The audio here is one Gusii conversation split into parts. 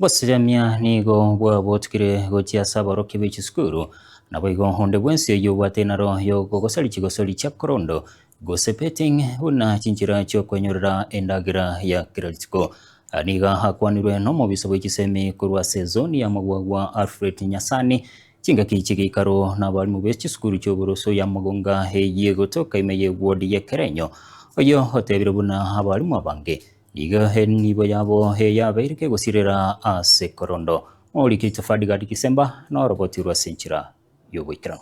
Obosemia nigo bwabotukire gochia ase aborokia be chisukuru, naboigo onde bwensi oyio obwate enaro y'ogogosaria chigosori chia korondo gose betting buna chinchera chi'okwenyorera endagera ya kera rituko. Aya nigo akwanirwe nomobisa bwe chisemi korwa ase ezoni ya Magwagwa Alfred Nyasani chingaki chi'egeikaro nabarimu be chisukuru chi'oboroso ya Magonga eyio egotoka ime y'eward y'Ekerenyo oyio otebire buna abarimu abange Nigo enibo yabo eyabeire kegosirera ase korondo. Morike Ferdinand Kisemba noroboti rw'ase enchera y'oboikeranu.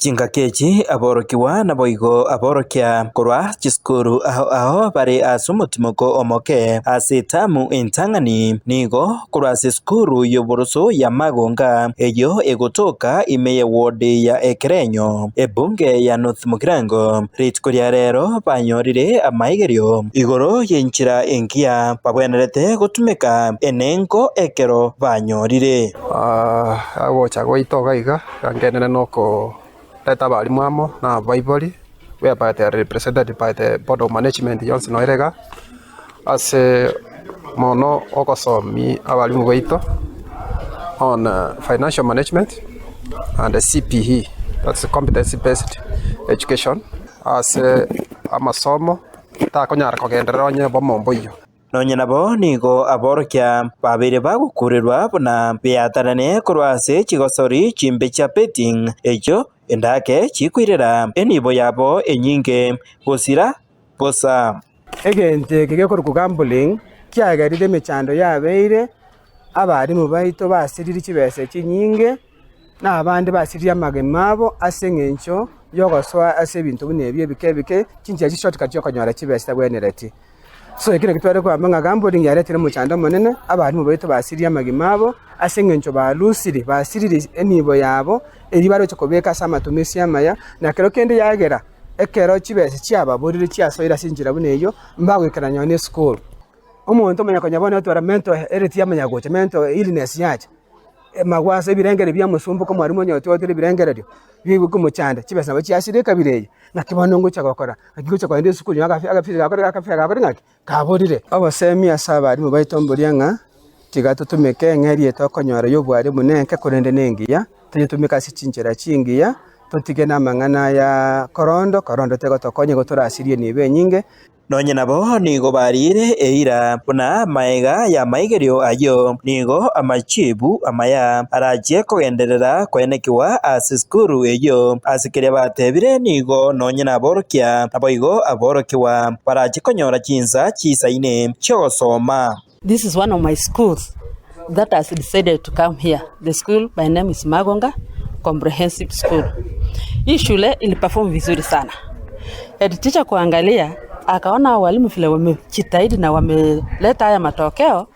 Chingaki echi aborokigwa naboigo aborokia korwa chisukuru ao ao bare ase omotimoko omoke ase etamu entang'ani nigo korwa ase esukuru y'oboroso ya Magonga eyio egotoka ime ye ward ya Ekerenyo ebunge ya North Mugirango. Rituko ria rero banyorire amaigerio igoro y'enchera engiya babwenerete gotumeka enengo ekero banyorire. Agocha gwaito iga iga, ngenene nokoreta abalimu amo na abaibori, whereby they are represented by the board of management yonsi noyo ere iga, ase mono ogosomia abalimu baito on financial management and CBE that's competency based education ase amasomo takonyara kogenderera onye obomo mboiyo. Nonya nabo nigo aborokia babeire bagokurerwa buna beatanane korwa ase chigosori chimbe chia betting, echio endake chikoirera enibo yabo enyinge gosira bosa. Egento eke gekorokwa gambling kiagerire emechando yabeire, abalimu baito basiririe chibesa chinyinge, na abande basiririe amagima abo ase eng'encho yogosoa ase ebinto buna ebi ebike ebike, chinchera chi shortcut chiokonyora chibesa chitabwenereti. So ekio nakio tware kogamba ng'a gambling yaretire omochando omonene, abalimu baito basiririe amagima abo, ase eng'encho balusiri, basiririe enibo yabo, eria baroche kobeka ase amatumisi amaya, na kero kende yagera. Ekero chibesa chiababorire chiasoire ase enchera buna eyio, mbagoikerana nonya nesukuru. Omonto omanya konya bono otwara mental health yamanya gocha, mental illness yacha, amawaso ebirengererio biamosumboka omwalimu onye otwatire ebirengererio, bigokomochanda, chibesa nabo chiasire ekabira eye, naki bono ngocha gokora, naki ngocha kogenda esukuru nyowe agafe agafe gakore gakafe gakore ng'aki. Kaborire. Obosemia ase abalimu baito mboria ng'a tiga totumeke eng'eria eye tokonyora y'obwalimu nenke korende nengiya, toyetumeke ase chinchera chingiya, totige namang'ana aya korondo, korondo tegotokonya igo torasirie enibo enyinge. Nonye nabo nigo bariire eira buna magega y'amaigerio ayio, nigo amachibu amaya arachie kogenderera koenekigwa ase esukuru eyio. Ase keria batebire nigo nonye naborokia, naboigo aborokigwa barache konyora chinsa chiisaine chi'ogosoma. This is one of my schools that has decided to come here. The school by name is Magonga Comprehensive School. Hii shule iliperform vizuri sana. Head teacher kuangalia akaona walimu vile wamejitahidi na wameleta haya matokeo,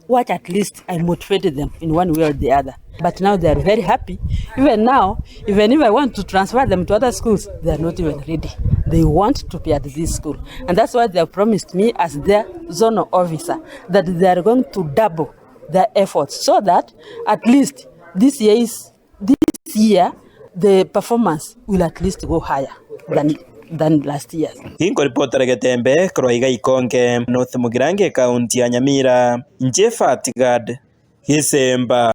wacha at least I motivated them in one way or the other. But now they are very happy. Even now, even if I want to transfer them to other schools, they are not even ready. They want to be at this school. And that's why they have promised me as their zonal officer that they are going to double their efforts so that at least this year is this year the performance will at least go higher than than last year. Inkoripotera Getembe korwa iga Ikonge, North Mugirango ekaunti ya Nyamira, inche Fatgad Gisemba.